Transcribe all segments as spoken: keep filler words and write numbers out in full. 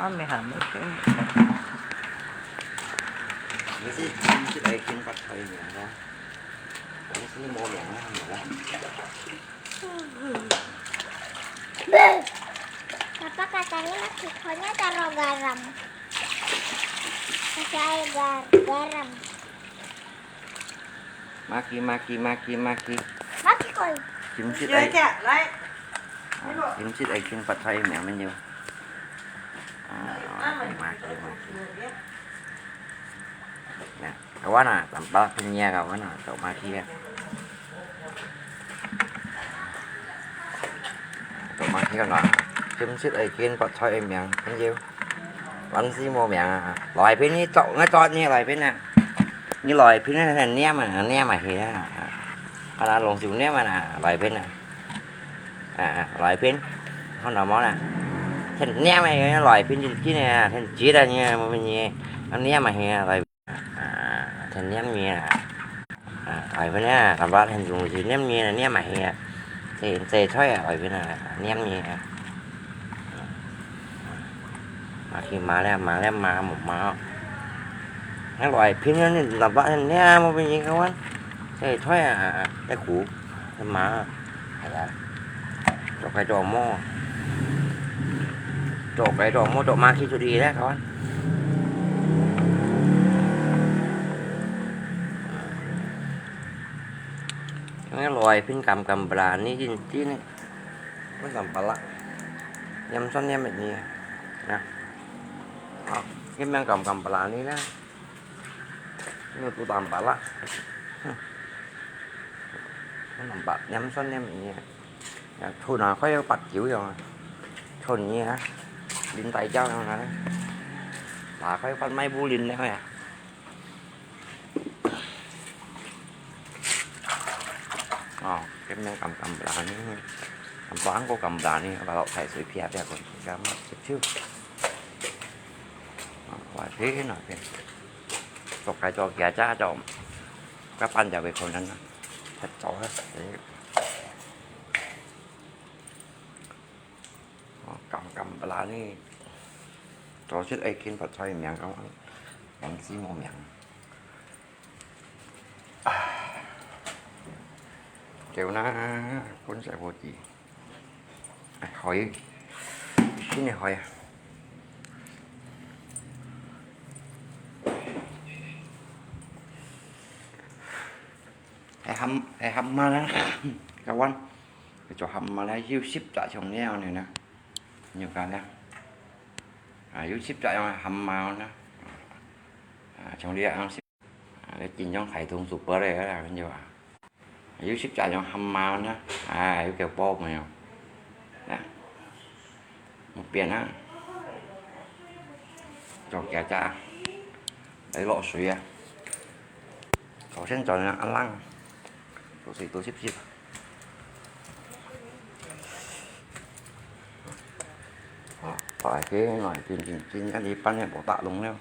我毋係行無去。你係親戚來揀發菜名个，你係無名啊，係無啦？Papa katanya makikolnya taruh garam. Masih ada gar-, garam. Maki, maki, maki, maki. Makikol. 親戚愛，來。啊，親戚愛揀發菜名个喲。啊，maki, maki, maki. Nah, kawan ah, tanpa penyiar kawan ah, tok maki ah. Tok maki kawan ah, 親戚愛揀發菜名，朋友。 還係無名啊？來賓你作，𠊎作你來賓啊？你來賓啊，很黏啊，黏啊，係啊。啊，攏就黏啊，來賓啊。啊，來賓，看到無啦？很黏啊，來賓就緊啊，很急啊，你啊，無你，啊，黏啊，係啊，來賓。啊，很黏你啊。 啊，來賓啊，感覺很容易黏你啊，黏啊係啊，這，這菜啊，來賓啊，黏你啊。啊，去買了，買了，買，無買哦。那來賓啊，你感覺很黏，無俾你看，這菜啊，這苦，這麻，哎呀，做該做麼？做該做麼？做麼去出去咧，看。 Ngai lòi phin kam kam brani jin jin. Pun tam pala. Niam son niam ni. Nah. Ah, kim yang kam kam brani na. Ni tu tam pala. Hmm. Pun tam pa, niam son niam ni. Ya, thôn à, khói bắt chiếu rồi. Thôn ni hả? Linh tay cháu rồi hả? Là khói bắt máy bu linh đấy hả? Ờ, cái men cầm cầm bla ni, cầm bla ko cầm bla ni, ba lok thai sui pia pia ko, ka ma sip siu. Ờ, wa thế nó thế. Chọc cái cho kia cha cho, các bạn giờ về khẩu năng, thật chó hết. Đấy. Ờ, cầm cầm bla ni, cho chết ai kin phải xoay miệng không, bằng xí mô miệng. Kéo na, con sẽ vô chỉ. Hỏi, xin này hỏi. Hay hâm, hay hâm mà nè. Các bạn, cái chỗ hâm mà nè, hiu ship trả chồng nè, này nè. Nhiều cái nè. À, hiu ship trả chồng hâm mà nè. À, chồng đi ăn ship. À, cái chín trong khải thùng super đấy là bao nhiêu à? Hiu ship trả chồng hâm mà nè. À, hiu kiểu bò mà nè. Nè. Một biển á. Cho kéo cha. Đấy lọ suối à. Có sen cho nó ăn lăng. Tôi sẽ tôi ship ship. Đó, phải cái này, trên, trên, trên cái đi bán này bỏ tạ lùng leo.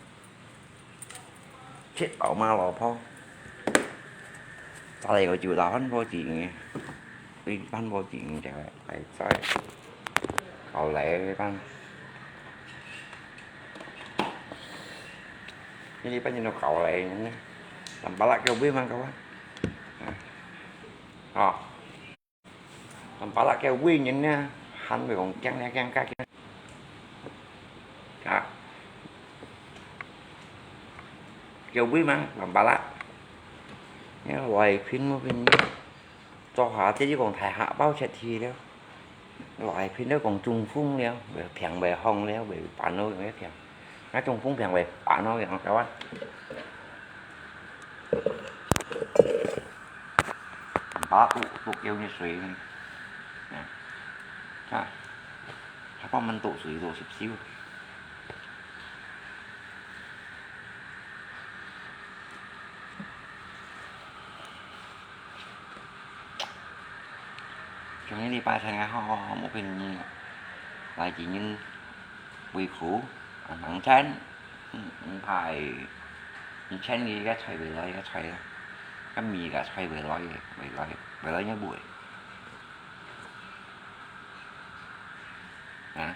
Chết bảo ma lò pho. Tại đây có chịu đào hẳn vô chỉ nghe. Đi bán vô chỉ nghe, phải, phải sai. Cậu lẽ đi bán. Cái đi bán như nó cậu lẽ nhá. Làm bá lạ kêu biết mang cậu á. Ờ. Làm bá lạ kêu biết nhìn nha. Hẳn về còn chăng nha, chăng cá kia. Đó. Kêu biết mang, làm bá lạ. Nhớ hoài phim mà phim. Cho hả, thế chứ còn thải hạ bao chết thì đó. Hoài phim đó còn Trung Phung đó, về phèn về hông đó, về bán nó cái phèn. Nói Trung Phung phèn về bán nó cái hông, các bạn. Bá tụ, tụ kêu như suối này. Nè. Ha. Hả, bá mình tụ suối, tụ xíp xíu. Trong những đi ba tháng ho, ho, một bên như là chỉ những quỷ khổ, à, nắng chán, ừ, ừ, phải, những chán đi cái xoay về lối, cái xoay đó. Cái mì cái xoay về lối, về lối, về lối nhớ buổi. Hả?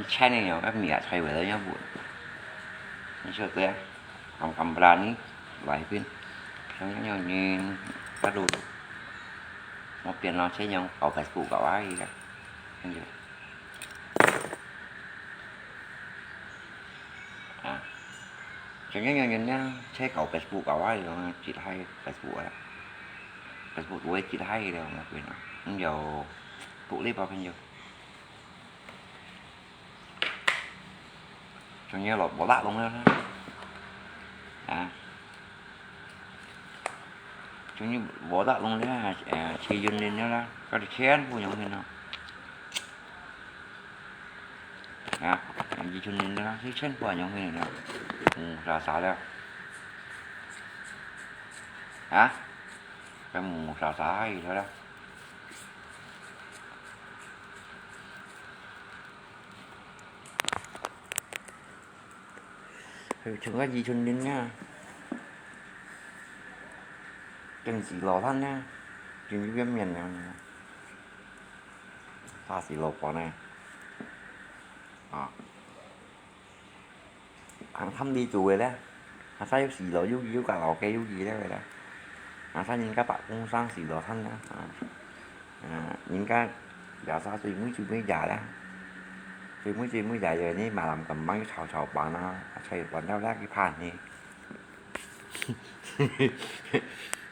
Channel yang kan mi a chai wei yang bu. Ni sio te, kam kam berani, lai pin. Yang yang yang ni, aduh. Mau pian lo channel yang kau Facebook kau ai ya. Kan je. Ah. Channel yang yang yang chai kau Facebook kau ai yang chit hai Facebook ah. Facebook tu chit hai le mau pian. Ni yo, bu le pa kan yo. Chúng như là bỏ lạ luôn đó. À. Chúng như bỏ lạ luôn đó, à, khi dừng lên đó, có thể chén của nhóm mình nó. À, gì chúng mình đó, khi chén của nhóm mình đó. Ừ, ra sao đó. Hả? Cái mù sao sao gì đó đó. Chừng có gì chừng đến nha. Chừng xí lò thân nha. Chừng như cái miền này. Pha xí lò bò này. Đó. Ăn thăm đi chùa vậy đó. Ăn sao yuk xí lò yuk yuk cả lò cái yuk gì đó vậy đó. Ăn sao nhìn các bạn cũng sang xí lò thân nha. À. À, 人家也是最尾最尾食啦，最尾最尾食就係你馬林咁樣炒炒飯啊，炒完了咧佢飯呢，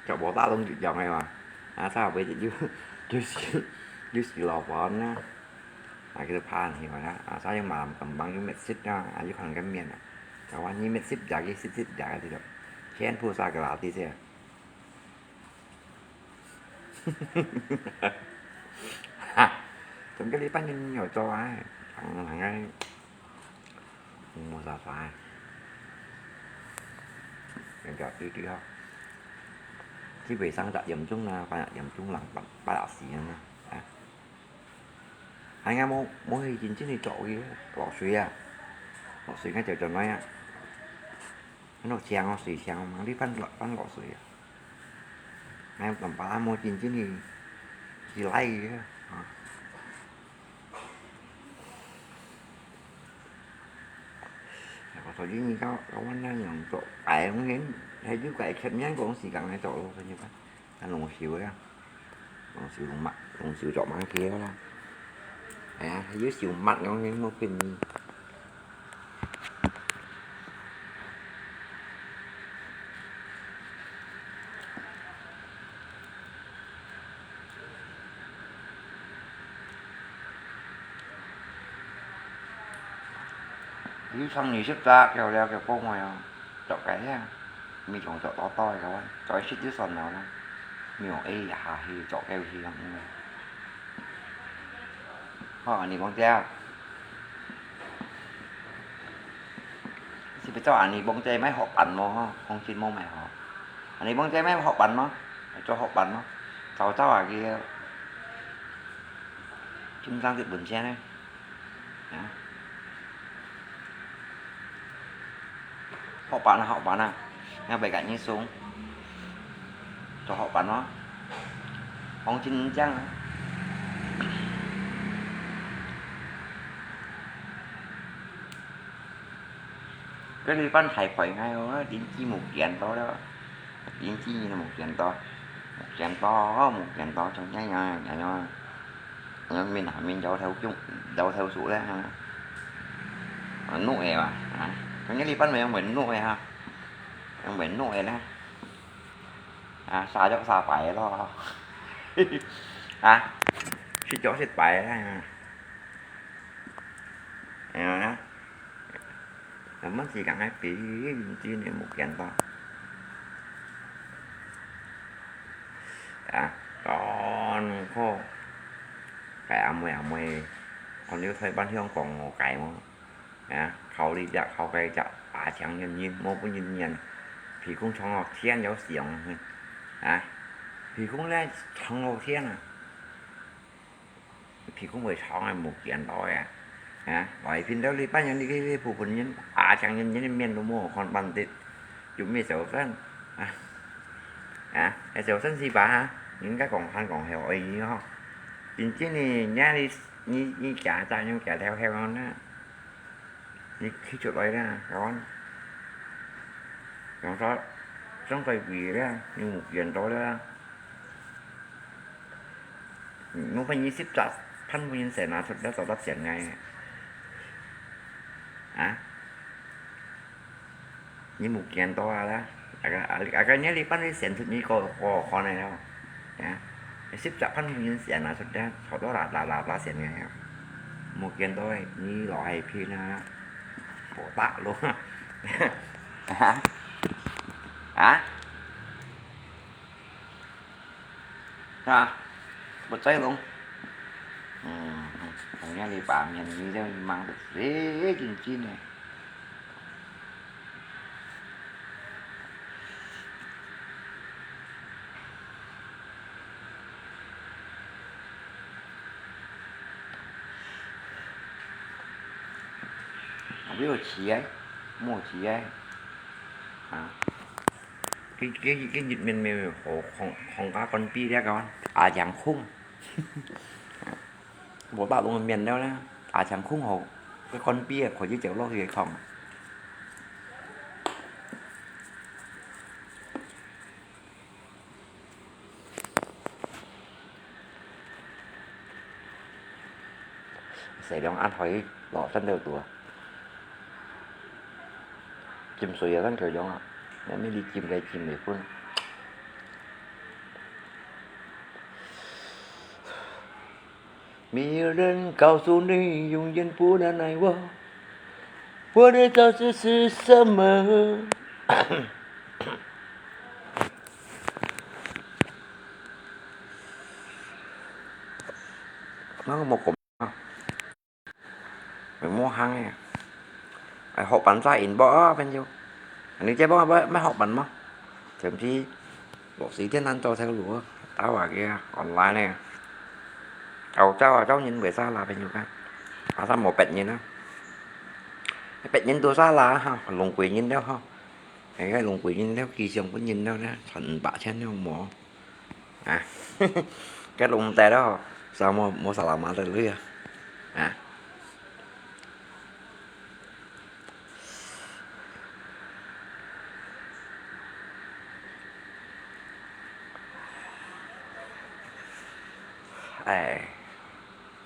就無打攏一樣个嘛。啊，炒飯就就就係老飯啦，啊，叫做飯去嘛啦，啊，炒用馬林咁樣用滅色啦，啊，有可能个面啊，就話你滅色食，佢色色食个這種，全部啥个啦，這些。 哈，整个禮拜日有做啊，行行个，無啥法，人家對對吼，基本上十點鐘啊，八點鐘人八八點時間啊，啊，還有無無去認真去做佢落水啊，落水該就做咩啊？ 落青哦，水青哦，你放落放落水啊。哎，等把它摸进进去，起來个啊。我昨天你到到晚上用做，哎，我们还有改前面讲时间来做咯，朋友们。 啊，弄燒啊，弄燒弄焐，弄燒做焐條啦。哎呀，有燒焐个，你莫騙你。你上二十隻，叫了个寶貝哦，做个呀。 มีของเจาะต่อต่อยครับว่า จอยชิดที่สอนแล้วนะ มีของเอ้ยหาฮีเจาะแก้วฮีของมึง พ่ออันนี้บ้องแจ้ว สิไปเจาะอันนี้บ้องแจ้วไม่หกปันมอ ของชิดโมงใหม่หอ อันนี้บ้องแจ้วไม่หกปันมอ เจาะหกปันมอ เจ้าเจ้าอ่ะกี้ chúng ta cái bún chén này. Đó. Hậu bản là hậu bản à. Nghe bài cạnh như xuống. Cho hậu bản nó. Phóng chín chăng. Cái đi văn thải khỏi ngay đó, đến chi một kiện đó đó. Đến chi như là một kiện to. Một kiện to, một kiện to trong nháy nháy nháy nháy. Ờ, mình hả, mình giấu theo chung, giấu theo số đấy hả? Ờ, nụ ấy mà, hả? Có nghĩa là bắt mình không phải nụ ấy hả? Không phải nụ ấy nè. À, xa chắc xa phải lo. À, xí chó xí phải đấy hả? Ờ, nè. Là mất gì cả hai tí, chỉ nên một kiện to. À, con khô. Cái áo mười, áo mười. Còn nếu thấy bán hiông còn ngủ cái mà. À, khâu đi chợ, khâu cái chợ, à, chẳng nhìn nhìn, mua cũng nhìn nhìn. Thì cũng trong ngọc thiên giáo xiềng. À, thì cũng lẽ trong ngọc thiên à. Thì cũng phải sống một kiện đó à. À, bởi vì đó đi bán những cái, cái, cái phụ phận nhân, à, chẳng nhân nhân miền nó mua còn bằng tịt. Chúng mới xấu sân. À, à, cái xấu sân gì bà hả? Những cái còn khăn còn heo ấy như ho. Chính chứ nè, nhá đi, nhí, nhí chả, chả, nhung chả theo, theo nó nè. 你去出來啦，講，講說，正在位啦，你無見到啦。你分你十隻，分分人先拿出來，找到錢來。啊？你無見到啊啦？啊个，啊，啊个，你，你分你先出，你過，過看个咯。啊？十隻分分人先拿出來，找到啦，啦，啦，啦，先个。無見到个，你老害騙啊！ Botak luôn. Hả? Hả? Hả? Một trái luôn. Ừ, thằng nhà đi bà miền đi đâu mang được dễ chín chín này. Không biết là chị ấy, mua chị ấy. Hả? Cái, cái, cái dịch mình, mình hổ, hổ, hổ cá con pi đấy con. À, chàng khung. Bộ tạo luôn miền đâu đó. À, chàng khung hổ. Cái con pi, khỏi chứ chèo lót thì không. 洗兩暗水落身度肚啊，浸水啊，咱就用啊，你咪你浸來浸去分。没有人告诉你永远不能爱我，我的招式是什么？ Nó một cụm. Mình mua hàng nè. Ai hộp bánh ra inbox á, bên you. Anh ấy chế bóng bánh, bánh hộp bánh mà. Thậm chí, bộ sĩ thiên năng cho theo lúa. Tao ở kia, online nè. Tao, tao, tao nhìn về xa là bên you á. À, sao một bẹt nhìn á. Bẹt nhìn tôi xa là ha, lùng quỷ nhìn đâu ha. Cái, cái lùng quỷ nhìn đâu, kỳ siồng cũng nhìn đâu nè. Thành bạ chén nhau mỏ. À. Cái lùng tay đó, sao mua, mua xà lama tay lưới à? À. Ai.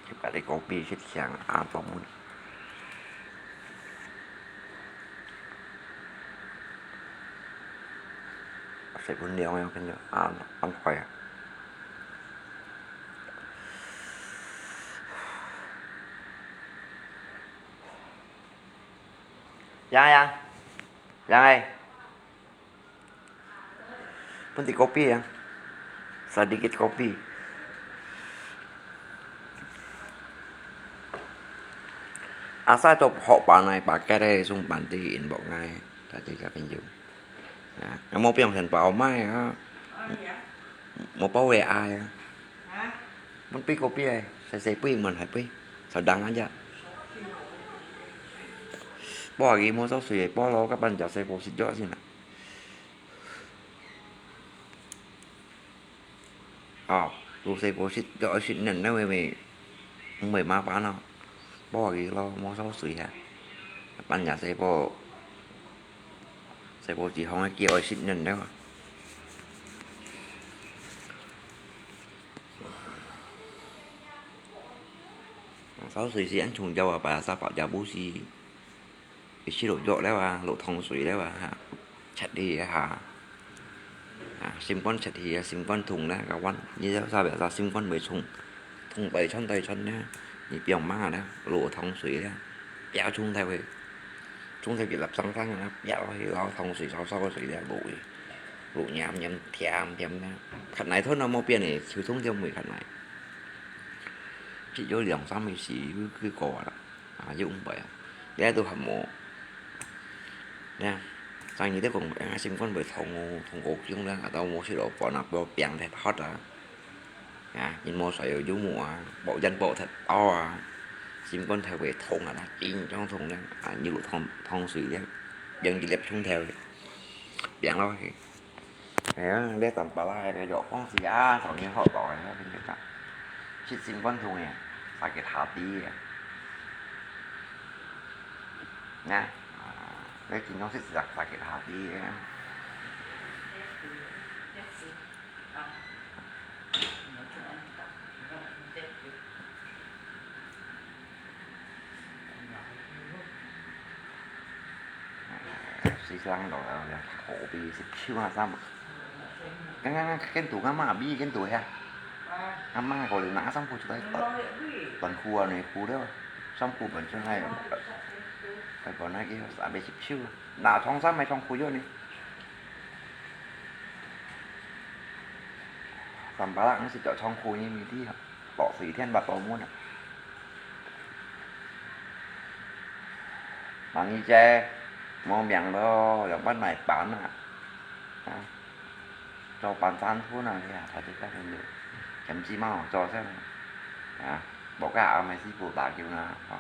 Chụp cái đi copy xích siang an tông. Sẽ bún niêu em cái an an khỏi à. Yang, Yang. Yang ơi. Pun ti kopi ya. Sedikit kopi. Asal tu hok panai pakai deh sung panti inbox ngai. Tadi ka pinjam. Ya, kamu piang sen pau mai ya. Mau pau W A ya. Pun pi kopi ai. Saya saya pi man hai pi. Sedang aja. Pau lagi mau tau sui pau lo kapan jauh saya pau sit jauh sini. Ò, lu se po sit, yo oi sit nen neu we we, mui ma pa no. Po ki lo, mo sau sui ha. Pan ya se po, se po chỉ hong ki oi sit nen neu. Sau sui si ăn chung jau pa sa pa ja bu si. Ih, si luk yok leu a, luk thong sui leu a, ha. Chat hi ha. Ha, sim kuan chat hi, sim kuan thùng na, kawan. Ni sa sa bia sa sim kuan mui thùng. Thùng pai chon tai chon na. Ni piang ma na, luk thong sui na. Piao chung tai we. Chung tai bi lap sang sang na, piao hi lao thong sui sao sao sui na luk. Luk nham nham thiam thiam na. Khát nai thon na mo pian ni, chiu thong thiam mui khát nai. Chỉ có 兩三个字，佢佢過啦。 啊，又毋會啊。這都還無。呀，生意都講，啊，心肝會痛哦，痛過胸啦，啊，都無食落飯啊，無病忒hot啊。啊，人無睡有有目啊，無人無忒飽啊，心肝忒會痛啊，緊張痛咧，啊，又痛，痛水咧，用一粒鐘頭，病落去。 哎呀，這當巴拉个，這藥方是啊，上年好到个，那邊就講，七星貫通个，啥个下底个。啊，啊，該經常食食食食下去个。哎，水上落了，河邊食樹啊，啥物？剛剛跟肚阿媽比，跟肚遐，阿媽可能拿衫褲出來短，短褲啊，內褲了，衫褲本身還有，還本來个衫袂濕手啊，拿長衫還長褲樣呢。上班啦，你是著長褲呢，你知啊？落水天捌到滿啊！ Mangijek無命咯，仰般來辦啊？啊，做半山村啊，你啊，大家都很有，甚至嘛做先啊，無个阿妹師傅打球啦，吼，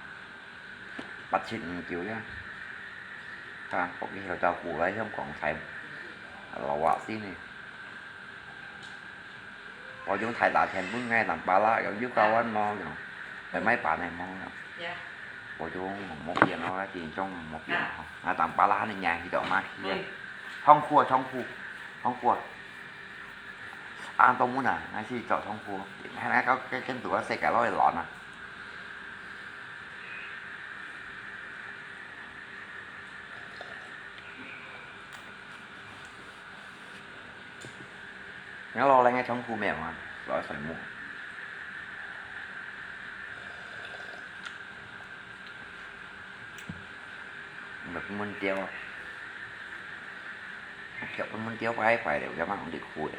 八七五九呀，啊，屋企有照顧來香港才，老話先呢。 我用大大錢分𠊎南巴拉，用又交換咯，用，來賣bán个無用。我用無變咯，真正無變咯。啊，南巴拉你娘去到嘛去啊？長褲啊，長褲，長褲啊！啊，到門啊，𠊎去找長褲，還來到跟跟堵个世界落去亂啊！ 你老靚个長褲苗啊，老水母。你問鳥啊，叫問鳥拜拜了，幹嘛你哭的？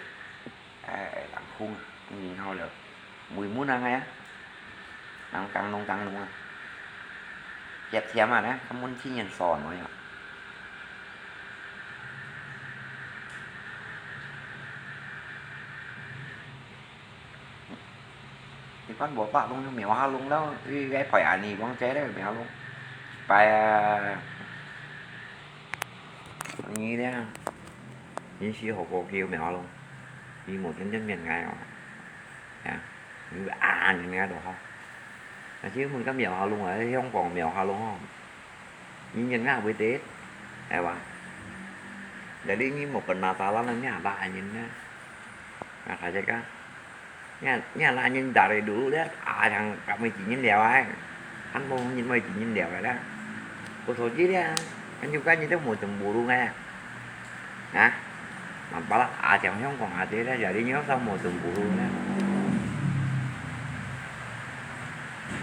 哎，人空，人好了，圍門啊，哎呀，人耕農耕農啊，接添啊呢，他們天天爽了呀。你看無法弄就苗下弄了，你該排啊，你往這了苗弄，排啊，你呢？你是好過去苗下弄，你無天天面愛哦。 啊，你啊，人家都好。但是問个苗下弄啊，香港苗下弄吼，你人家會得，係吧？Jadi你無pernah salah，你啊，拉人啊。啊，還係个，你啊，你啊，拉人打得路咧，啊，像甲妹子人了啊。 還無人會真正了解啦。不手機咧，跟住跟住都無全部弄个。啊，nampak啦，啊，像香港下底咧，就係你有手無全部弄个。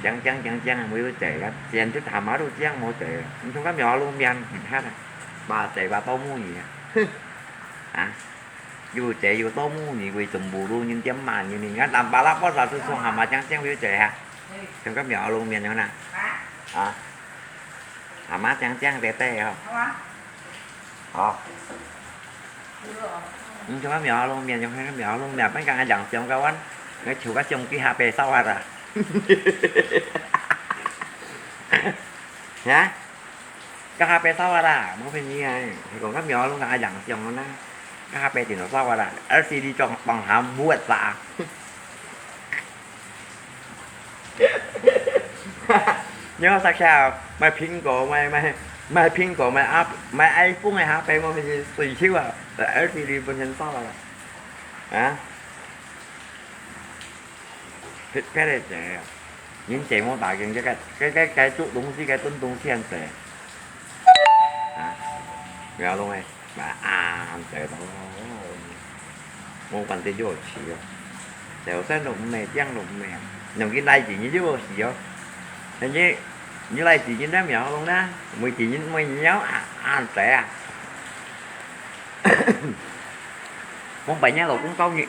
講講講講，無有濟啦，先就他媽都講無濟啦。你從該苗下弄面，嗯，哈啦，把濟把到木你啊，哼，啊。 有濟有到無，你會全部都人點嘛，你你看南巴拉波啥是從蛤蟆醬醬有濟啊，像个苗下弄面樣啦。啊，蛤蟆醬醬白白哦。好。你像个苗下弄面，像个苗下弄面，本講个兩香个碗，該手个相機下白燒啊啦。啊？ 該下擺燒啊啦，無便宜啊，係講該苗下弄个樣相啦，該下擺電腦燒啊啦，LCD裝放下無啊。你看啥个賣蘋果，賣賣賣蘋果，賣app，賣iPhone个下擺無便宜，水手啊，LCD本身燒啊啦，啊？ 別別个濟啊，人濟無打緊，該該該該該做東西，該囤東西很濟。啊，苗下弄个，買啊，很濟咯。無反正就有錢哦。就算都毋係，這樣都毋係啊，用緊來錢你就有錢哦。反正你來錢你在苗下弄啦，無錢你無錢啊，啊，很濟啊。 Mong bánh nhà老公教你，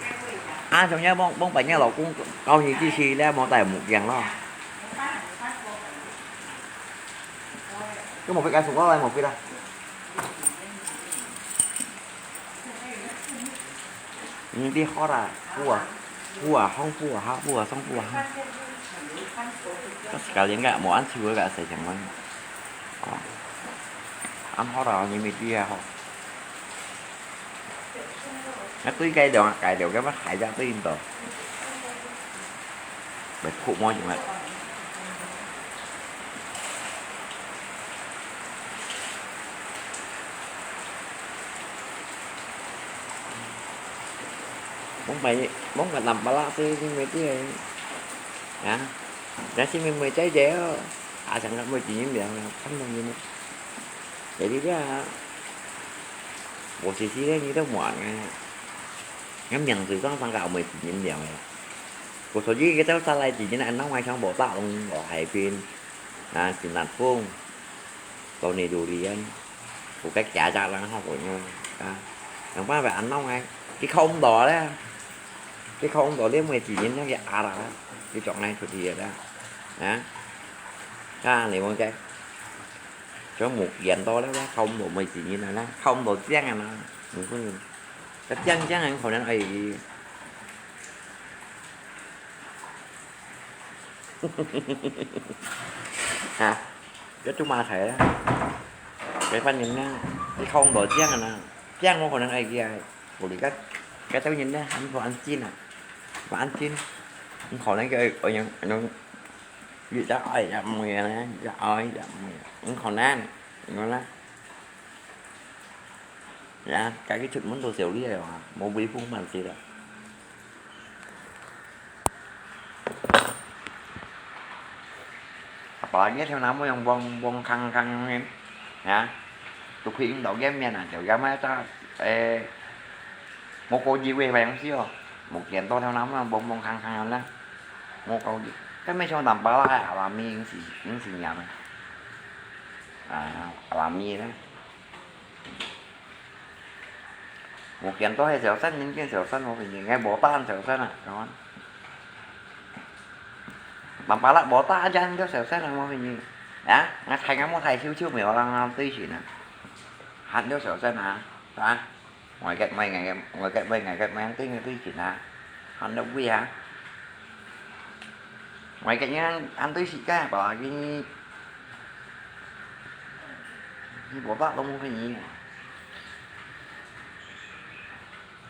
啊，像樣mong mong bánh nhà老公教你之時咧，莫戴目鏡咯。佢莫飛，該送過來莫飛啦。你啲好啦，布啊，布啊，紅布啊，哈布啊，送布啊。該係該年个，無恁潮个，該細隻蚊。哦，恁好啦，你咪知啊，好。 該對該兩个，該兩个乜鞋仔對應到。咪酷摸用啊。Mong mai, mong mai lam pala tu ni mai tu ai. Ya. Ya si mai mai cai deh. Asang nak mai tu ni biar kan mong ni. Jadi dia, posisi dia ni tu muat kan. Kan yang tu sang sang kau mai tu ni biar ya. Ko so ji kita salah tu ni nak nong ai sang botak long lo hai pin. Na sinat pung. Tao ni durian. Ko cái kia cha lang ha ko ni. Ka. Yang pa ba an nong ai. Ki không đó đấy. Cái không đó liếc mười chỉ nhìn nó cái à là cái chọn này thuộc thì đó. Hả? Cái này một cái. Cho một kiện to đó, không đó mười chỉ nhìn là nó không đó chén à nó. Mình có nhìn. Cái chén chén này khỏi nên ai. Hả? Cái chúng mà thấy đó. Cái phần nhìn nó cái không đó chén à nó. Chén mà khỏi nên ai kia. Ủa, lý các, các cháu nhìn đây, ăn thua ăn chín à. Và ăn chín. Không khỏi nên cái, ở những, những, gì đó, ai, dạ, mười à, dạ, ai, dạ, mười à. Không khỏi nên, nó là, dạ, cái, cái chuyện muốn đồ xỉu đi rồi, mà mua bì phun mà xí rồi. Apa lagi theo nama yang buang, buang kang, kang ni. Ya. Tu khi đó game mian à, tiểu game á ta, ê, một câu gì về vàng xíu. Một kiện to theo nama buang, buang kang, kang đó. Một câu gì. Cái mấy số tầm ba là à, là mi những gì, những gì nhỉ mày. À, là mi đó. Một kiện to hay xẻo sân, những cái xẻo sân một cái gì, nghe bố tan xẻo sân à, đúng không? Tầm ba là bố tan cho xẻo sân à, một cái gì. Á, ngã thay ngã mua thay xíu xíu, mình orang làm tí gì nè. Hẳn cho xẻo sân à, ta. Ngoài cái mày ngày, ngoài cái mày ngày cái mày ăn tí ngày tí gì nè. Hẳn đâu vui hả? Ngoài cái nhá, ăn tí gì cái, bảo cái, cái bố tan đâu một cái gì.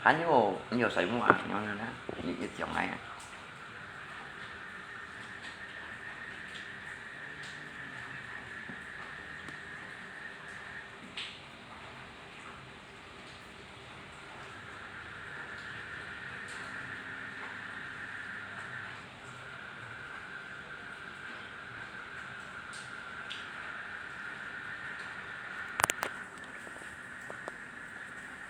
Hẳn nhiều, nhiều sấy mua à, nhiều nè, nhiều, nhiều chồng này à.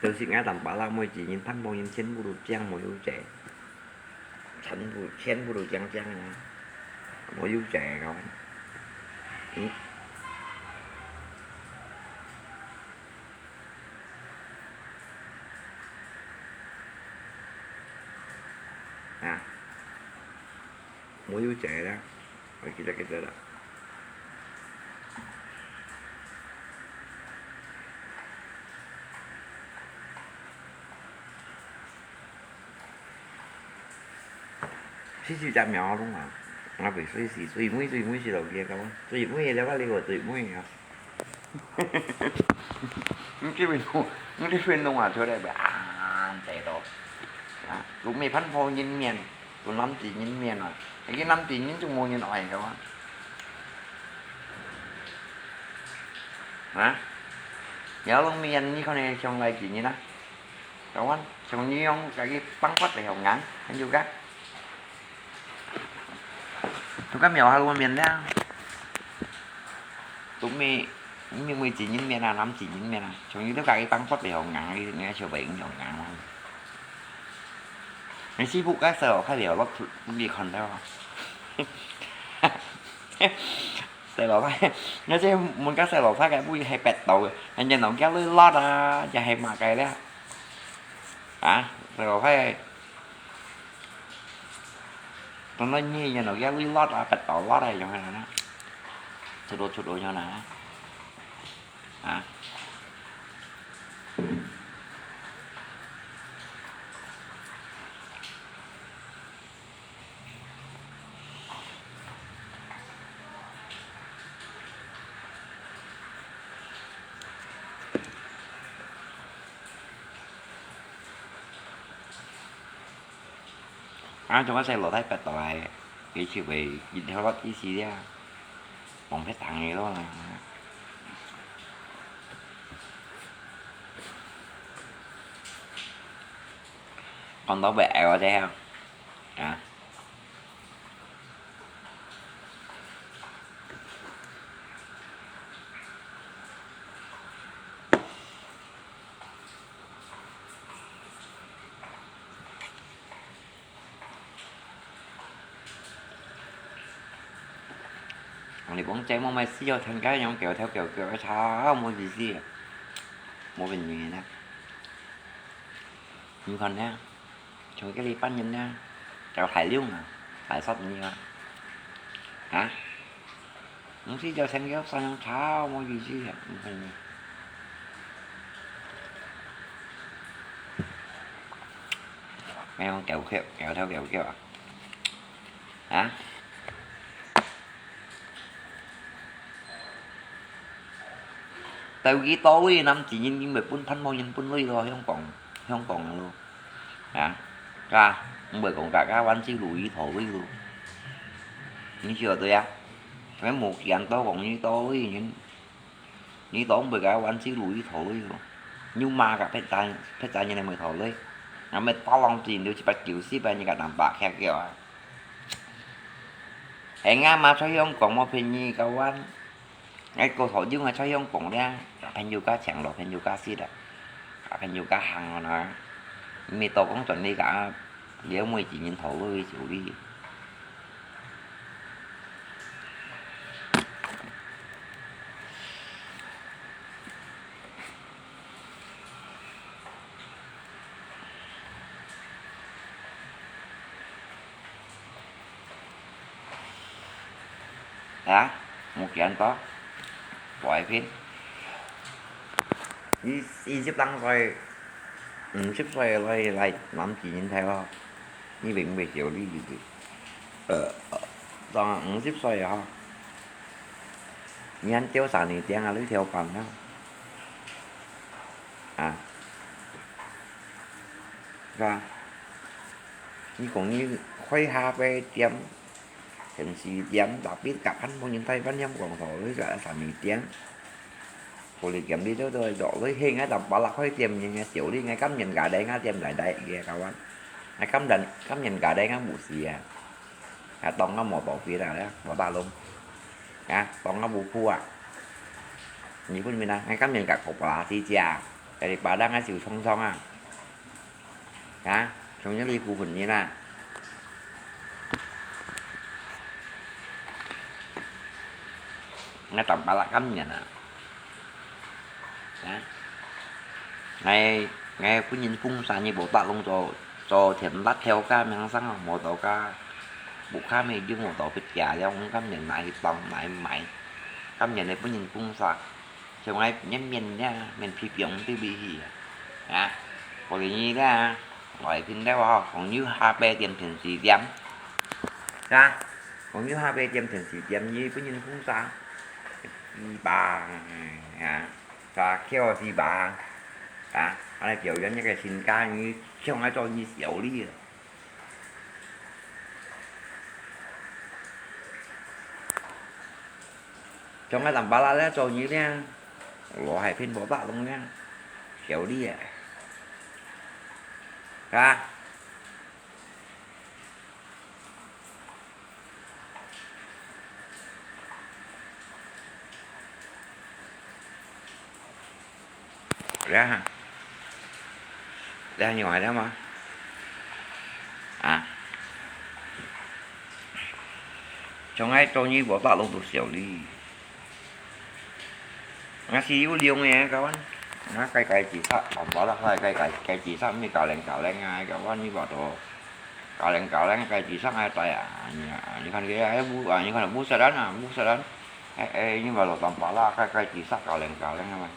就是俺当巴拉每一年，盼望人全部都讲没有罪，全部全部都讲讲啊，没有罪个。嗯。 啊，没有罪啦，我记得记得啦。四十只苗啊，弄啊，啊，袂水死，水尾水尾死落去啊，咁，水尾了，你个水尾啊。 你这边弄，你这边弄啊出来呗，啊，这都，啊，都没办法人面，都南极人面啊，那个南极人就没人爱个嘛。啊，你要弄面，你可能想来几年啊？ Kawan, sông Nhi Yong kaki pangpat leh hông ngang, kan juga. Tukang miao halu miên liang. Tumi, mi mui chỉ nhìn miên à, năm chỉ nhìn miên à. Sông Nhi tu kaki pangpat leh hông ngang, đi nghe chiều bảy hông ngang. Ngày xí bụi cái sờ khai liều lót đi còn đâu. Sài lò phai, nó chứ muốn các sài lò phai cái bụi hay pẹt tàu, anh chân nó kéo lưới lót à, chả hay mà cái đấy. À, sài lò phai. Tao nói nhi nhà nó kéo lưới lót à, pẹt tàu lót à, giống hay là nó. Sụt đổ, sụt đổ nhau nè. À. À, chúng ta sẽ lột hết bật lại cái chữ về nhìn theo lót tí xí đi à. Bóng phép thắng này luôn à. 看到會愛个啊。啊。 你講這麼麼需要聽該樣狗頭狗腳个，超無意思个，無人緣啊！你看呢，像這裡班人呢，搞大量啊，大殺你啊！啊？毋係叫聽狗山羊超無意思个，你看呢？ 愛用狗狗，狗頭狗腳啊？啊？到幾多位，南京人因為分，分無人分位咯，香港，香港咯。啊？啊？毋會講大家灣仔路一頭位咯。你曉得啊？𠊎無見到講幾多位人 你當毋該灣仔路一頭路，你嘛个別站，別站人來無頭路，𠊎乜打浪子，你就一百九十萬，你个兩百塊叫啊。係啊嘛，在香港無便宜个灣，𠊎个頭路𠊎在香港咧，朋友家請咯，朋友家食啦，朋友家行咯呢，你到講轉你个，你又無幾人頭路去處理。 啊，無見到，改變。你四十零歲，五十歲來，來南京人頭哦，你會毋會笑你？呃，到五十歲啊，你還吊三年釘啊，你條板啊？啊，是吧？你講你開咖啡店， 甜食店，tapi kaphan無人台灣人講頭路个三味店。Boleh店裡都都做，你去𠊎當巴拉開店，人家笑你，𠊎甘願加等啊店來來个kawan。𠊎甘願，甘願加等啊無事啊。啊，當啊無保庇啦，無打攏。啊，當啊無苦啊。你分明啊，𠊎甘願加kooperasi啊，jadi padang啊，受創傷啊。 啊，從這裡苦恨你啦。𠊎當巴拉甘願啊。啊，𠊎，𠊎分人封殺，你無打攏做，做田辣條个名聲啊，無到个，屋下乜用無到別家了，𠊎甘願拿去當，拿去賣，甘願你分人封殺。 像𠊎面面咧，面皮變到尾去啊！啊，過年咧，來聽到吼，講有咖啡店、甜食店，是吧？講有咖啡店、甜食店，你分人封殺，四百啊，啥叫四百啊？啊，恁樣表演一個身家，你像𠊎做你笑你啊！ 像𠊎當巴拉咧做你咧，羅海平無打攏咧，笑你啊！啊！這下，這下你話了嗎？啊！像𠊎做你無打攏都笑你。 𠊎係有量个，kawan。𠊎該該自殺，當巴拉該該該該自殺，毋係加零加零啊，kawan，你話到加零加零該自殺啊，大啊，你啊，你看佢還有烏啊，你看烏色人啊，烏色人，哎哎，你話到當巴拉該該自殺加零加零啊嘛。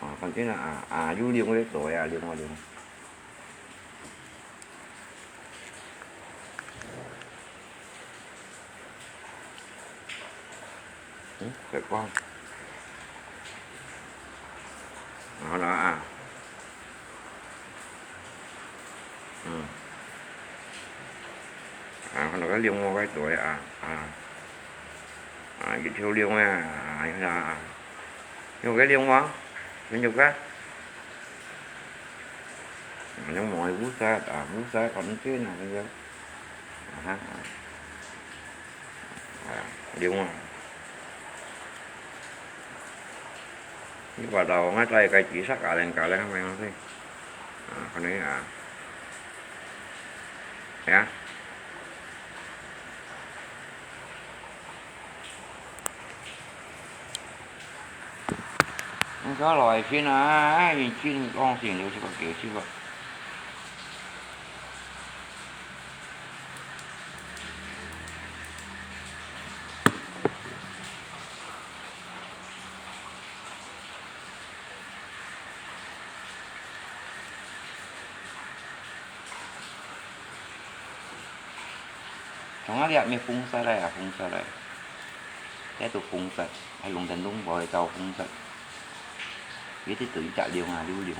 啊，反正啊，啊，有量个做啊，量啊量。 嗯，別講。好了啊。嗯，落个龍王个袋啊，啊，啊，一條龍啊，啊，啊，有个龍王，有个，啊，龍王个菩薩啊，菩薩，看见啊，有个，啊哈，啊，龍王。你話到𠊎帶个知識啊，零加零，明白無？啊，可能啊，呀。 你看來信啊，哎，信講信有這個九十個。從哪裡啊？咩紅色个啊，紅色个。這都紅色，還龍騰龍舞个照紅色。這隻對隻龍啊，溜龍。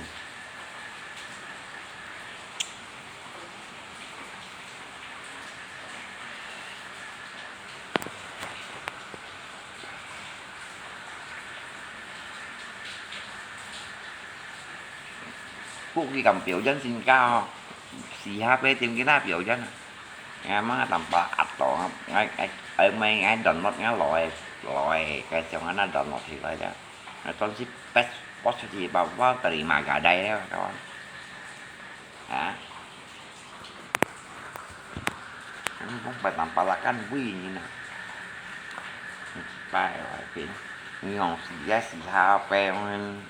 不過佢敢表演先搞哦，四下八點佢那表演啊。哎呀媽，當把壓到啊！𠊎，𠊎，𠊎，𠊎download𠊎老个，老个，該像恁樣download起來个。𠊎專輯best，best出去，包，包，terima kasih了，kawan。啊？ Ang kung patampalakan, buhay niya na. Bye, bye, pin. Ngong siya, siya, pe, ngong,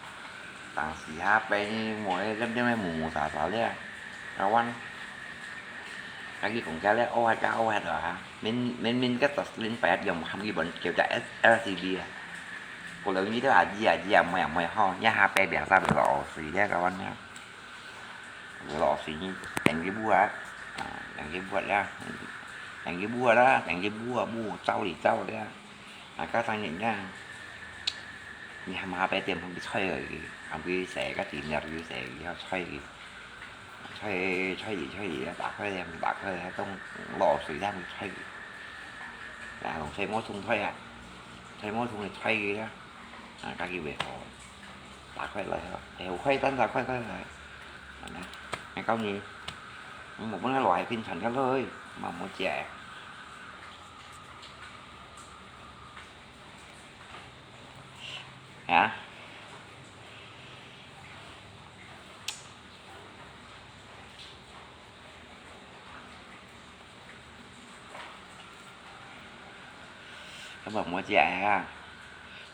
tang siya, pe, ni, mo, eh, lem, lem, mo, mo, sa, sa, lia. Kawan. Lagi kung kaya, oh, hata, oh, hata, ha. Min, min, min, ka, tas, lin, payat, yong, ham, ki, bon, kêu, ja, L C D, ah. Ko, lo, ni, to, aji, aji, ah, mo, ya, mo, ya, ho, nya, ha, pe, biasa, biasa, oh, si, lia, kawan, ya. Lò xì nyi, teng cái búa, à, teng cái búa ra, teng cái búa ra, teng cái búa, búa, trâu đi trâu ra. À, các thằng nhìn nha. Nhìn hàm hạp bé tiêm không bị xoay rồi, không bị xé các tí nhật bị xé, bị xoay đi. Xoay, xoay đi, xoay đi, bạc xoay đi, bạc xoay đi, trong lò xì ra bị xoay đi. Là không xoay mối thùng xoay à. Xoay mối thùng thì xoay đi đó. À, các cái về hồ. Tả khoai lợi hả? Ê, hổ khoai tán tả khoai khoai lợi. Mà nè, nghe câu gì? Một bữa nó loại phim thành cái lơi, mà một trẻ. Hả? 佢話無食啊，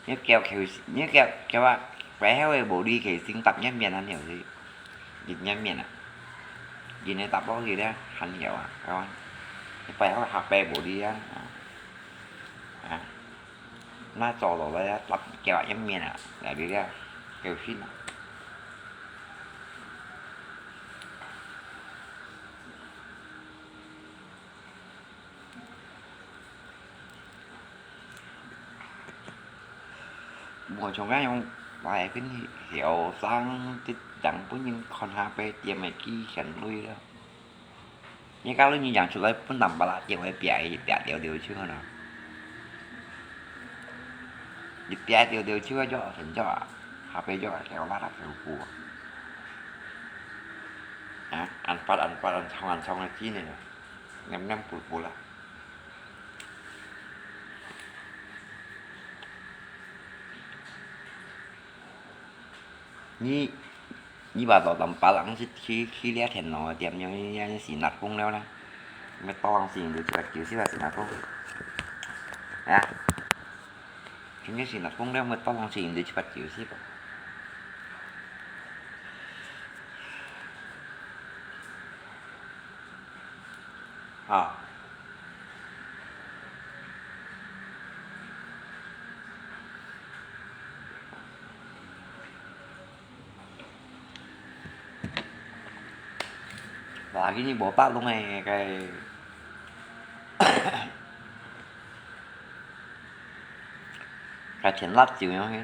你叫佢，你叫，叫啊，擺喺位無理佢先答一面啊，你又是，一面啊，人家答落去咧，還有啊，係嘛？你擺喺下背無理啊，啊，啊，那做落來啊，答叫一面啊，來你咧，叫先啊。 無像該樣，我係跟後生，這人本人看下背店个幾千類了。你講你人出來，本人把那店个壁，壁掉掉就好了。你壁掉掉就好，就成就啊，下背就啊，條拉拉條布啊。啊，安發安發安創安創个技能啊。 黏黏糊糊啦。你，你話到南北人去，去，去這電腦个店，你，你，你是哪公了呢？你當時你就九十啊，是哪公？啊？今日是哪公了？你當時你就九十啊？ 啊。哇，今日無白弄誒，該，該甜辣椒樣个，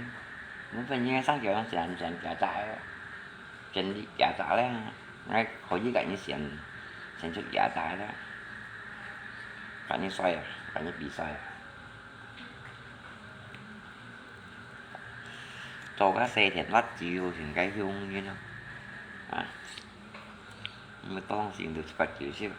你分人家上叫人食，食，食，食。 真係假假咧，𠊎可以甲你選，選出假假咧。今日賽啊，今日比賽啊。做个四天八晝，全个休息咯。啊，毋係當時就七八九十。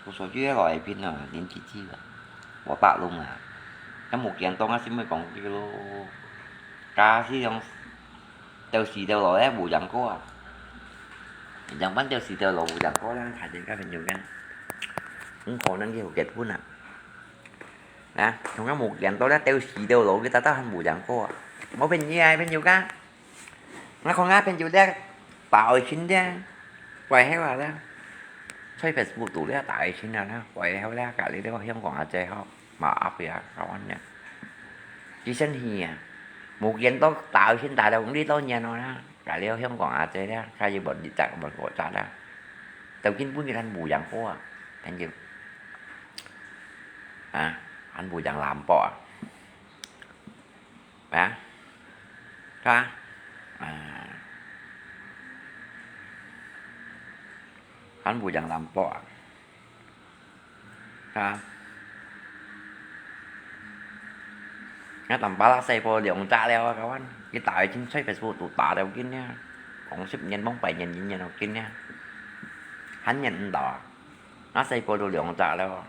我手机也老一片了，年纪轻了，我大龙啊，还没见到啊，先没讲这个咯。假使用到时到老咧，无讲过啊。人班到时到老无讲过啦，还真个朋友个。唔可能去结婚啊。 啊，同佢無見到咧，到時到老，佢大家還無講過啊。無朋友啊，朋友个。𠊎看𠊎朋友咧，大愛情咧，怪後啊咧，在Facebook度咧，大愛情啊咧，怪後咧，隔離咧，香港阿姐吼，嘛阿伯啊，搞完咧。佢生氣啊，無見到大愛情大了，你多年了啦，隔離香港阿姐咧，佢又無二十，無五十啦，到今本佢還無講過啊，朋友。 啊，還無講藍博啊？啊？啊？啊，還無講藍博啊？啊？𠊎淡薄仔細波兩隻了啊，kawan，佢大愛情在Facebook度打了緊啊，講十年、往百年、一年了緊啊，還認毋到啊？𠊎細波都兩隻了啊。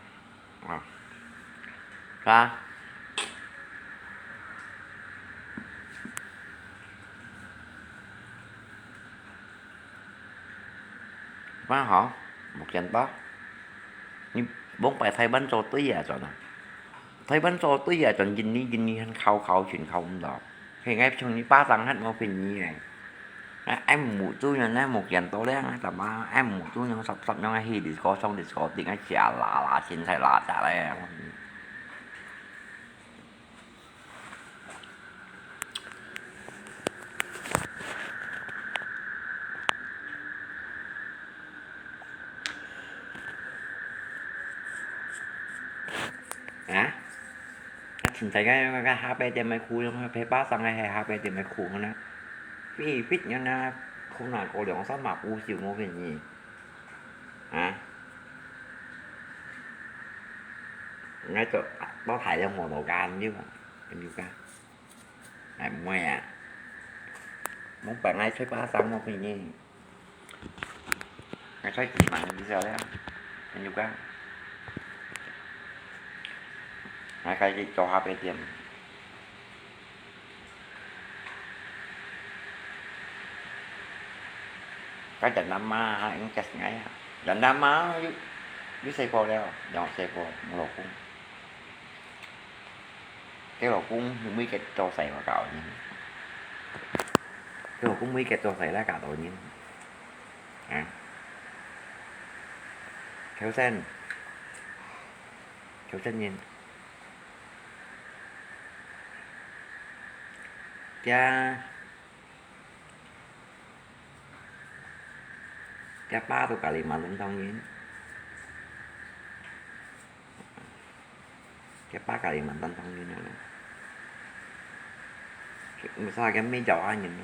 啊，是吧？蠻好，無見到。你往擺台灣做對啊，轉啊。台灣做對啊，轉印尼，印尼還靠靠近，靠毋到。 係𠊎像你巴掌還無便宜誒。𠊎，𠊎目珠樣呢，目見到咧，𠊎怎麼，𠊎目珠樣十十樣去disco上disco頂，𠊎食啦啦，凊彩啦啦咧。啊？啊，凊彩个，該下擺店个褲，該白巴掌个，係下擺店个褲呢？fit fit樣呢，褲哪個兩三百五十無便宜。啊？𠊎做，到大陸無路間，你話，你講。 哎，毋會啊。往擺𠊎出巴掌無便宜。𠊎出幾萬个時候咧，朋友講。𠊎開始做咖啡店。該人阿媽還應該係𠊎啊，人阿媽有，有細婆了，有細婆，有老公。 佢老公每日做事嘛搞人，佢老公每日做事來搞到人，啊，求生，求生人，佢，佢爸都Kalimantan當人。 佢爸Kalimantan當遠了。毋係，佢乜Java人咯。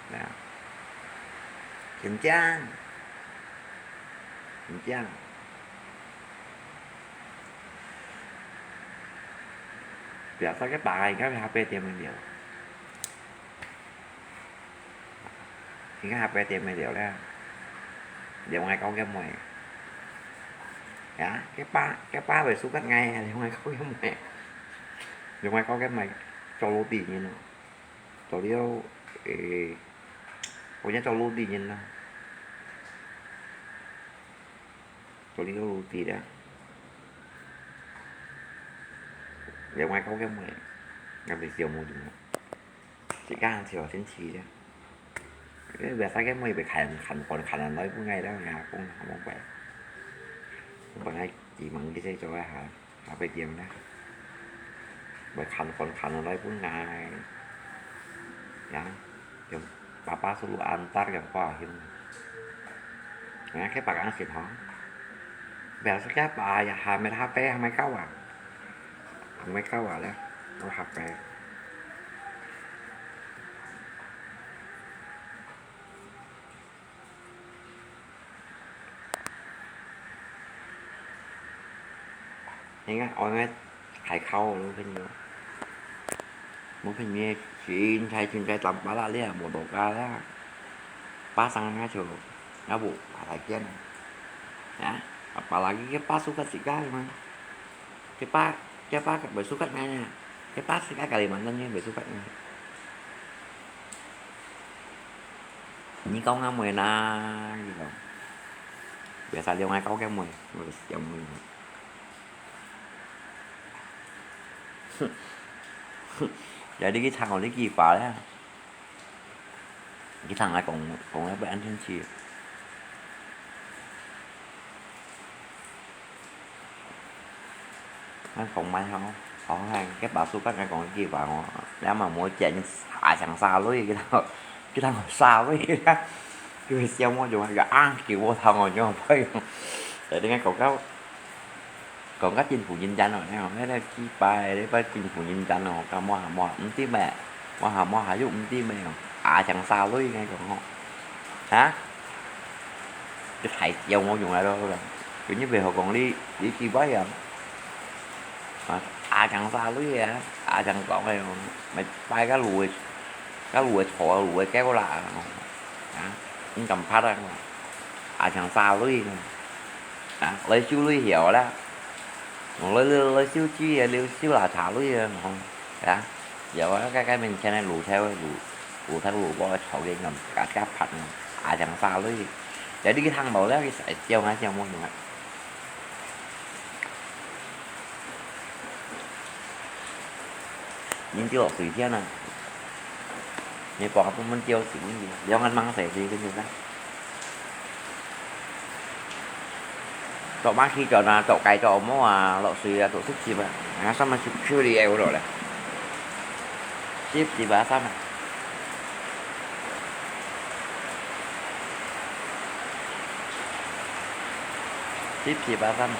對啊。真正，真正。Biasa佢爸个，佢下背點个了。 佢个下背點个了咧，另外搞个妹。呀，佢爸，佢爸會suka𠊎，另外搞个妹。另外搞个妹做roti人咯，做了，誒，好像做roti人啦，做了roti啦。另外搞个妹，𠊎毋知有無用啊。 自家人笑先試啫。Biasa个妹會看，看，看，看來分𠊎兜阿公阿姆擺。分𠊎寄望佢先做一下，下背點啦。會看，看，看來分𠊎。呀，就 Papa suruh antar yang kuah him. Nah, ke pakai nasi hong. Biasa ke apa ya, hamil hape, hamil kawa. Hamil kawa lah, hamil hape. 你看，我们海口，我朋友，我朋友现在现在当巴拉咧，摩托车咧，巴上那就，那不，巴拉见啊，啊，巴拉个巴苏克自家嘛。 Cepat, cepat kat bersukat ngai. Cepat sikat Kalimantan ni bersukat ngai. Ni kau ngamui na, gitu. Biasa liau ngai kau ke mui, mui siang mui. Jadi kita ngau ni kipa ya. Cái thằng này cũng, cũng là bị ăn thiên trì. Nó cũng may không? Không hay, cái bà su cắt này còn cái gì bà ngó. Đã mà mua chén xả chẳng xa lưới cái thằng, cái thằng xa lưới cái đó. Cái siêu mua dùng cái ăn kiểu vô thằng ngồi nhau phải không? Để đi ngay cậu cáo. Còn các chính phủ nhìn chắn rồi, nghe không? Thế là chi bài, để phải chính phủ nhìn chắn rồi, cả mua hàng mua, không tin mẹ. Mua hàng mua hàng, không tin mẹ. À, chẳng xa lưới ngay còn không? Hả? Cái thầy chiều mua dùng lại đâu rồi. Kiểu như về họ còn đi, đi chi bài à. Mà, à, chẳng xa lưới à. À, chẳng có này, mày bay cái lùi, cái lùi thổ, lùi kéo lạ. Hả? Không cầm phát ra. À, chẳng xa lưới. Hả? Lấy siêu lưới hiểu đó. Lưới, lưới, lưới siêu chi, lưới siêu là thả lưới à. Hả? Giờ cái, cái mình xe này lùi theo, lùi, lùi theo lùi qua thổ cái ngầm, cả chắp phạt ngầm. À, chẳng xa lưới. Để đi cái thang màu đó, cái sải chiều hả, chiều mua dùng ạ. Nhìn tiêu lọc thủy thiên à. Nhìn bỏ cái môn tiêu thủy thiên. Liao ngăn măng sải gì cái gì đó. Trọ má khi trọ nà, trọ cài trọ mô à, lọ sùi à, trọ súp chịp à. Ngà sắm mà súp chịp đi eo rồi lẹ. Súp chịp à sắm à. Súp chịp à sắm à.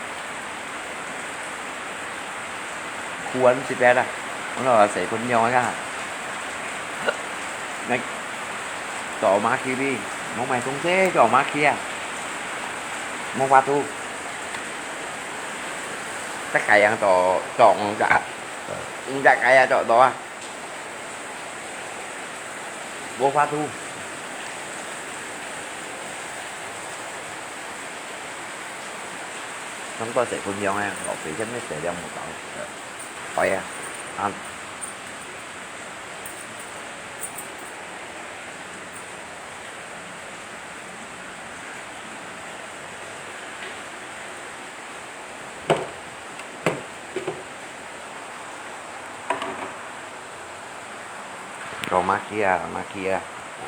Khuôn súp bẹt à. Nó là sảy khuôn nhau á. Nè, trọ má khi đi. Mông mày không thế, trọ má khi à. Mông qua thu. Chắc cái yang trọ, trọ ngông chả. Ngông chả cái ya trọ đó à. Mông qua thu. Không có sảy khuôn nhau à, lọ sảy chân mới sảy leo một tàu. Khỏi à. Ăn. Cho má kia, má kia.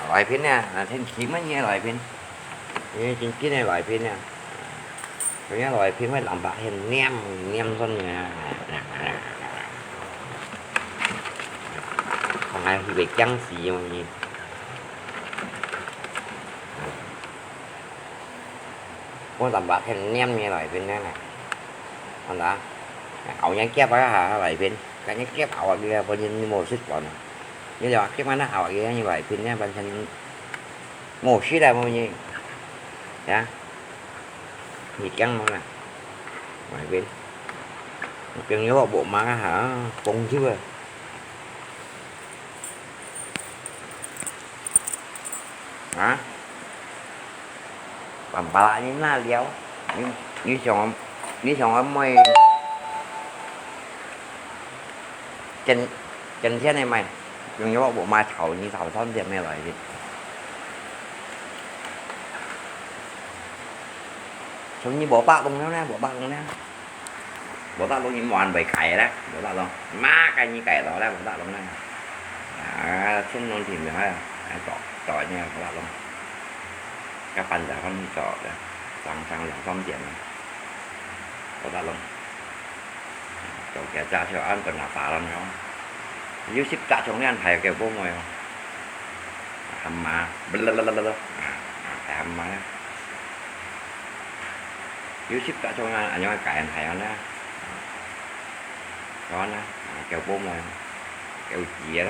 Loại phiến nha, là thiên khí mới nghe loại phiến. Ê, chính kiến này loại phiến nha. Cái nghe loại phiến mới làm bạc hiền nem, nem son nha. Không ai hư về chăng gì mà gì. Ôi, tạm bạc thêm nem như vậy bên đây này. Còn đó, áo nhái kép á hả, vậy bên. Cái nhái kép áo kia, bao nhiêu mua xích còn. Như là kép nó áo kia như vậy, bên nha, bên chân mua xích là bao nhiêu. Dạ. Nhiệt căng mà nè. Vậy bên. Một cái nhớ bộ má hả, bông chứ à. Hả? Bảng bà lại như na liao. Như, như chồng, như chồng em mày. Chân, chân thế này mày. Dùng cho bộ mai thảo, như thảo thon tiền mày lại đi. Sống như bộ bạc đúng nhau nè, bộ bạc đúng nè. Bộ tắc lông như mòn bởi cải đó, bộ tắc lông. Má cái như cải đó đó, bộ tắc lông này. À, thiên lông thì mình nói là, à, trọ, trọ nha, bộ tắc lông. Các bạn đã không trọ đó. Sang, sang là không tiền này. Bộ tắc lông. Trọ kia cha cho ăn còn là phá lắm không? Như ship trả chống đen phải kiểu bố ngồi không? 阿嫲，啊，啊，阿嫲啊。有識得像啊，恁樣个解人係啊啦。講啊，啊，叫寶妹，叫姊啊，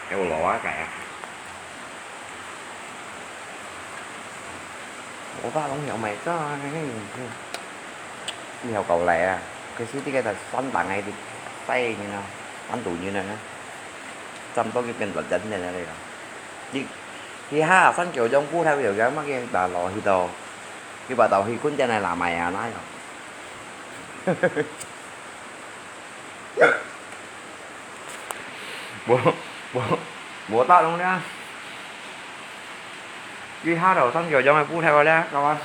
叫老啊，解啊。我爸攏曉買个，你曉搞來啊？可是這個在山頂个，在那，山肚那呢，差不多就變成人的那個。 佢，佢下山腳種葡萄有个麼个拿落去到，佢把到去困在那拉麥啊那樣。無，無，無打攏了。佢下到山腳種个葡萄了，各位。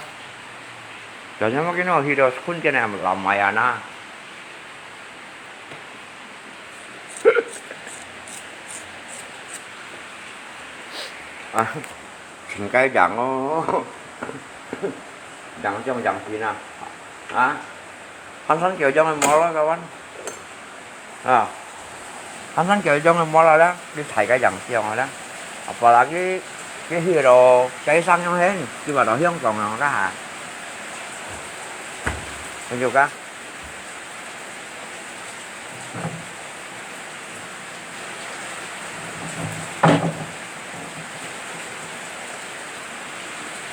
就像麼个拿去到困在那拉麥啊那。 啊，真該樣哦。樣樣樣品啊。啊，行山腳種个無啦，各位。啊，行山腳種个無啦啦，你大家樣樣个啦。Apalagi佢，佢去到街上樣係，佢話到香港啊，該下。你就講。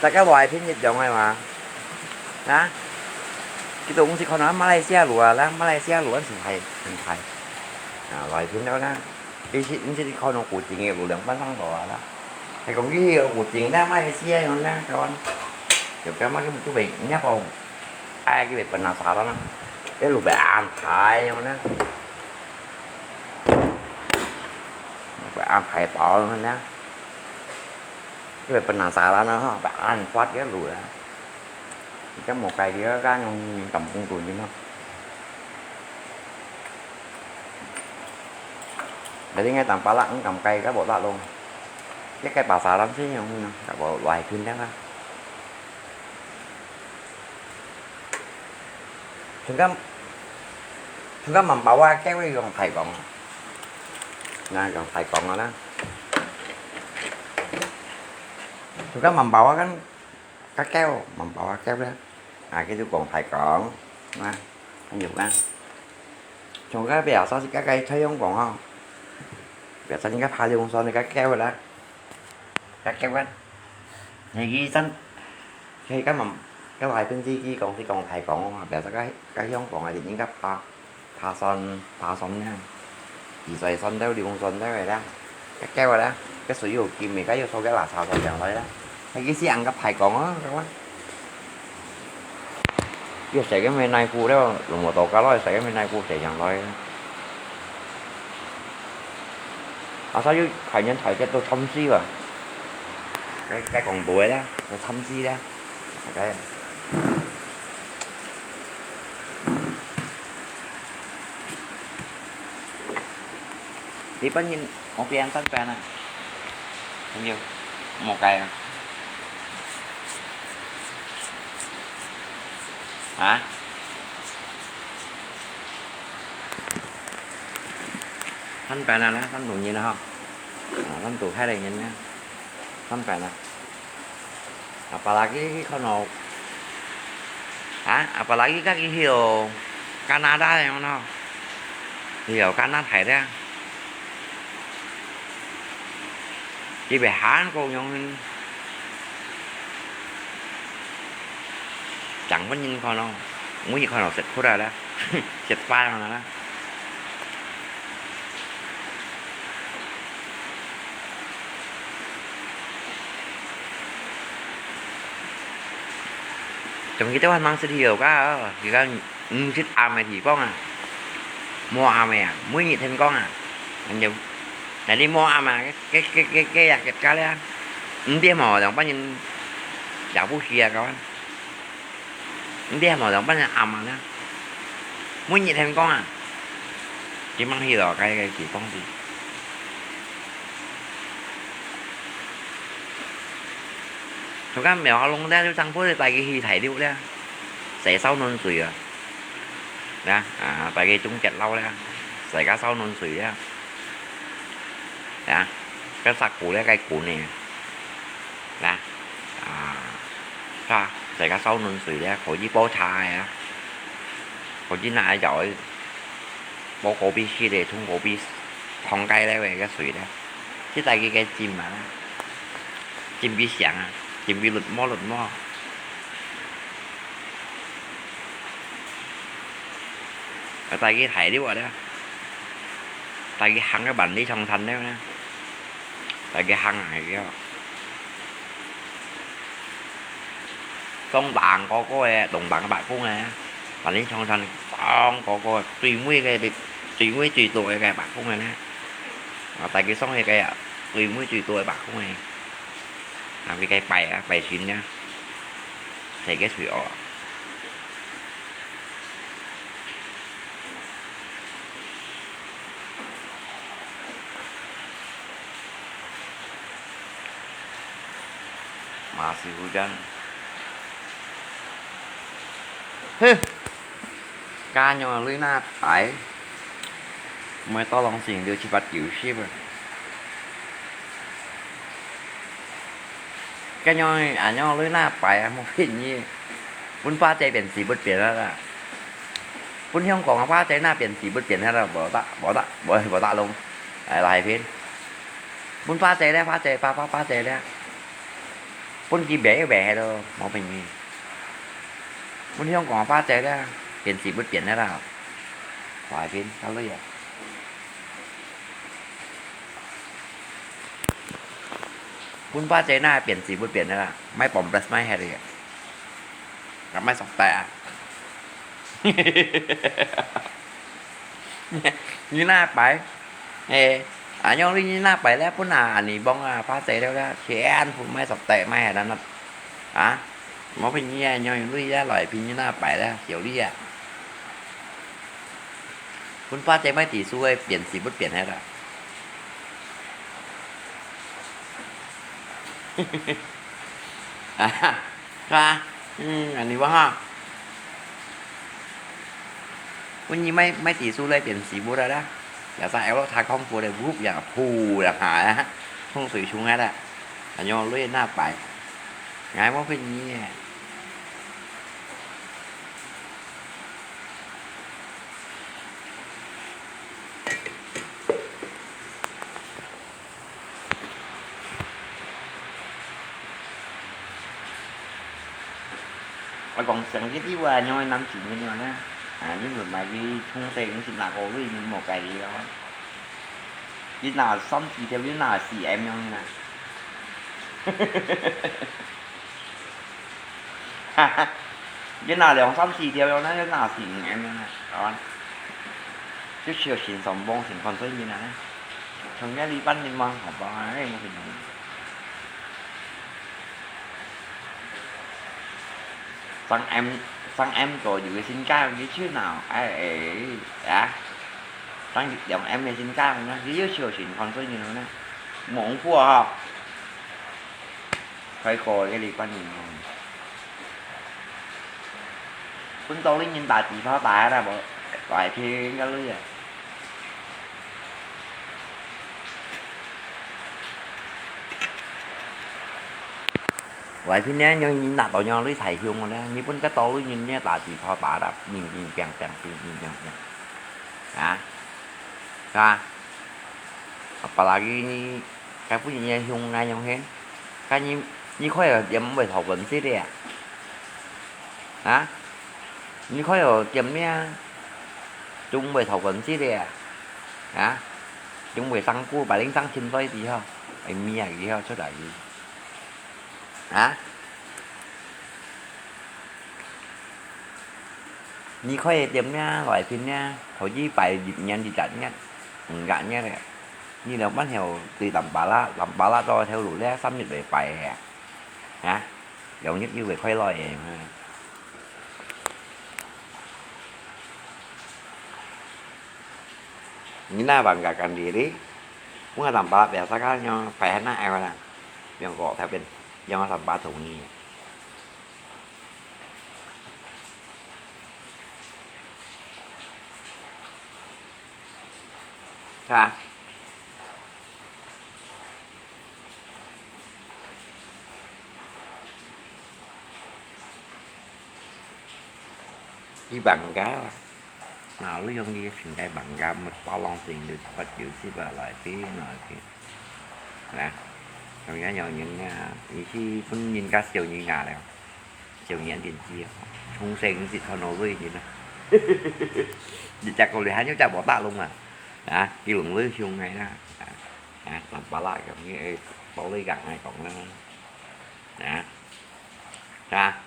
大家來品一樣个嘛。啊？佢都毋識看到馬來西亞路啊，啦，馬來西亞路啊，真係，真係。啊，來品了啦。你識，你識看到古井个路兩半上路啊啦。係講佢有古井啦，馬來西亞樣啦，台灣。有幹嘛就，就被人家講，哎，佢被分啊啥了啦。這路被安排樣啦。 會恁大條呢？因為本來沙拉呢，吼，會恁闊个路啊。你這無計个，該用人工工具呢，吼。Jadi ngai tang palak, ngai kam kai ka bo tak long. Dia kai pasar lang sini yang mana, tak bo luai kun dah lah. Chúng ta, chúng ta mắm bảo à, kéo cái gòn thầy còn. Nè, gòn thầy còn rồi đó. Chúng ta mắm bảo à, cái, cái kéo, mắm bảo à, kéo đó. À, cái chú còn thầy còn. Nè, anh Dũng đó. Chúng ta bây giờ sao cái, cái thấy không còn không? Bây giờ sao cái pha luôn sao cái kéo rồi đó. Các kéo á. Thì cái sẵn, thì cái mà, cái bài bên kia, kia còn, thì còn thầy còn mà, bây giờ cái, cái giống còn là những cái pha, pha son, pha son nha. Chỉ xoay son đâu, đi bông son đâu rồi đó. Các kéo rồi đó. Cái sự yêu kim thì cái yêu số cái là sao rồi chẳng rồi đó. Thì cái xe ăn cái phải còn á, các bác. Yua sè ke me nai ku leo, lu mo to ka loi sè ke me nai ku sè yang loi. A sa yu khai nyan thai ke to chăm si ba. Cái, cái còn tuổi đó, nó chăm si đó. Cái. Đi bắt nhìn, một cái ăn tắt pen à. Không nhiều. Một cái à. Hả? Thăm cái nào nè, thăm đủ nhìn không? À, thăm đủ hai này nhìn nha. Thăm cái nào? Apalagi khi con nó. Hả? Apalagi các cái hiểu Canada này không nó? Hiểu Canada thấy đấy. Đi về Hàn Quốc nhung. Chẳng có nhìn con nó. Muốn nhìn con nó sẽ khổ ra đó. Sẽ phai mà nó đó. Trong khi tôi mang sự hiểu cả, thì các 毋識暗个地方啊，無暗个啊，每日天光啊，恁樣，那你無暗啊，該，該，該，該，該也結果了，五點哦，兩半人也不去啊，各位，五點哦，兩半人暗啊，每日天光啊，就吂去咯，該，該地方去。 就講苗栗龍咧，就政府就帶佢去大陸咧，洗燒暖水啊。啊，啊，帶佢種結lauh咧，洗个燒暖水咧。啊。該石鼓咧，該滾个，啦，啊，係，自家燒暖水咧，可以煲茶个啊，可以拿來舀个，煲咖啡色个，沖咖啡，燙該咧个水咧，去帶佢个浸啊，浸佢香啊，浸佢綠毛綠毛。 啊，帶佢大了啊，帶佢行个萬里長城了呢，帶佢行下去哦。當當高高个，當當个伯公个，萬里長城當高高个，最尾个，最尾最高个，个伯公个呢，啊，帶佢上去个啊，最尾最高个伯公个，啊，佢个拜啊，拜神啊，洗个水哦。 馬師傅講：「哼，該樣个鐳那擺，毋係到攏成六七八九十啊。該樣，恁樣鐳那擺啊，無便宜，分花姐變死不變啊啦！分香港个花姐那變死不變啊啦，無得，無得，無，無得弄，哎，來片。」 分花姐咧，花姐，花，花，花姐咧，分佢賣一賣咯，無便宜。分香港花姐咧，變死不變个啦，來片，較鐳啊。分花姐那變死不變个啦，賣bomb blast賣忒个，啊，賣熟帶啊。你那擺， 欸，恁樣你那擺咧，分啊，恁樣幫啊，花姐了咧，全部賣熟帶，賣下來，啊，無便宜啊，恁樣你啊，來便宜那擺咧，小利啊。分花姐賣地鼠个，變死不變个啦。啊哈。 係吧？嗯，恁樣講哈。分你賣，賣地鼠來變死不了啦，也是愛落茶康復个，噗呀，噗呀，哈呀，沖水沖下啦，恁樣鐳那擺，𠊎無分你。 𠊎講上个地方啊，因為南京个地方呢，啊，你們買个充電，你是拿個位，你莫改个哦。你拿三四條，你拿四M樣呢。 哈哈，你拿兩三四條樣，那就拿四五M樣啊，係嘛？就小心上網先看對面啊，從這裡半年嘛，好吧，哎，我跟你講。三M，三M左右个身價，你去拿，哎，哎，啊，三兩M个身價，那你就小心看對面呢，猛貨哈。 開過个禮拜五，分到你人打紙炮打啦，無，來聽个你啊。來聽呢，有人拿到樣你才凶个呢，你分个到你人呢打紙炮打啦，乒乒乓乓，乒乒乓乓，啊，是吧？Apalagi該分人凶，𠊎樣形？該你，你看有點毋會頭文字个啊？啊？你看有點咩？中會頭文字个啊？啊？中會上古，把零上千歲以後，哎，咩啊，以後出來个。啊？ 你可以點呀，來拼呀，頭一擺一年、一隻月、五隻月个。你兩班後對南巴拉，南巴拉到頭路咧，三日會擺个。啊？兩日又會開來个。你那玩个干地哩？我南巴拉biasa kan yang pai na ai wala. Yang ko tapi yang sampai tu ni. Ha. 去放假啦。那你用你全家放假，乜包浪成就八九十啊，來去，來去。啊，像這樣人啊，你去分人家小人啊了，小人點知啊，從細你就看到這人啊。你再過來還有再無打攏啊，啊，佢攏會凶个啦，啊，啊，南巴拉咁，你愛道理講來講啦，啊。 啊，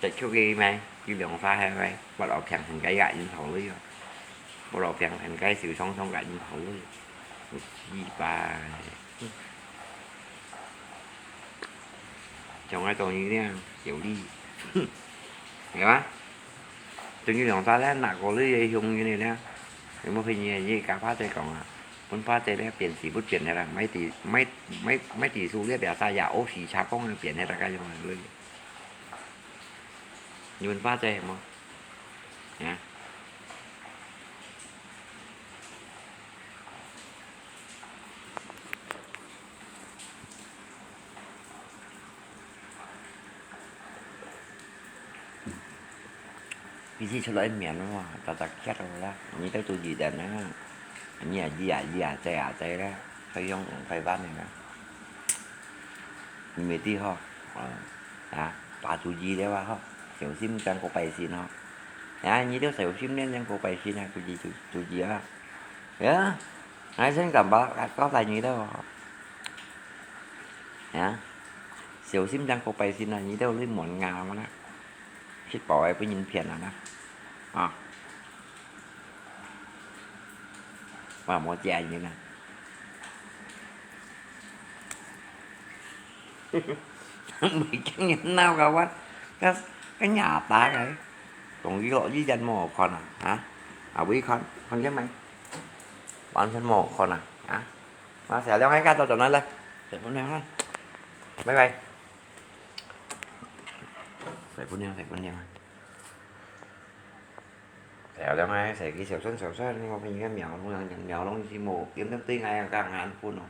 食出去咩？佢兩儕係咩？我老平衡个壓力好累哦，我老平衡个小雙雙壓力好累，有幾百。像我當然咧，有理，係嘛？等於兩儕咧，拿過來个凶人个咧，有無可能？你家爸在講啊，分爸在咧變死不變个啦，買地买买买地數咧，表啥呀？我是查讲个变个，大概用个累。 你問爸在無？啊？脾氣出來面哇，大大結了啦，你都注意點啊，你啊，你啊，你啊，在啊，在啦，可以用快板的啦。 你妹弟吼，啊，啊，打注意了啊吼，小心將過拜神吼。啊，你都小心點將過拜神啊，注意注注意啊。呀，還真敢把搞大你了哦。啊，小心將過拜神啊，你都你門牙嘛啦，食飽還分人騙啊啦，啊。 話無正經啊。毋係驚人鬧个，我，个，个牙打个，終於落雨天無好看啊，啊？阿偉看，看見沒？完全無好看啊，啊？我寫兩個卡到轉來了，再分你看，拜拜。再分你，再分你。 漂亮啊，細个小孫小孫，我看人家描弄啊，描弄一些無，有那對𠊎啊，講很funny哦。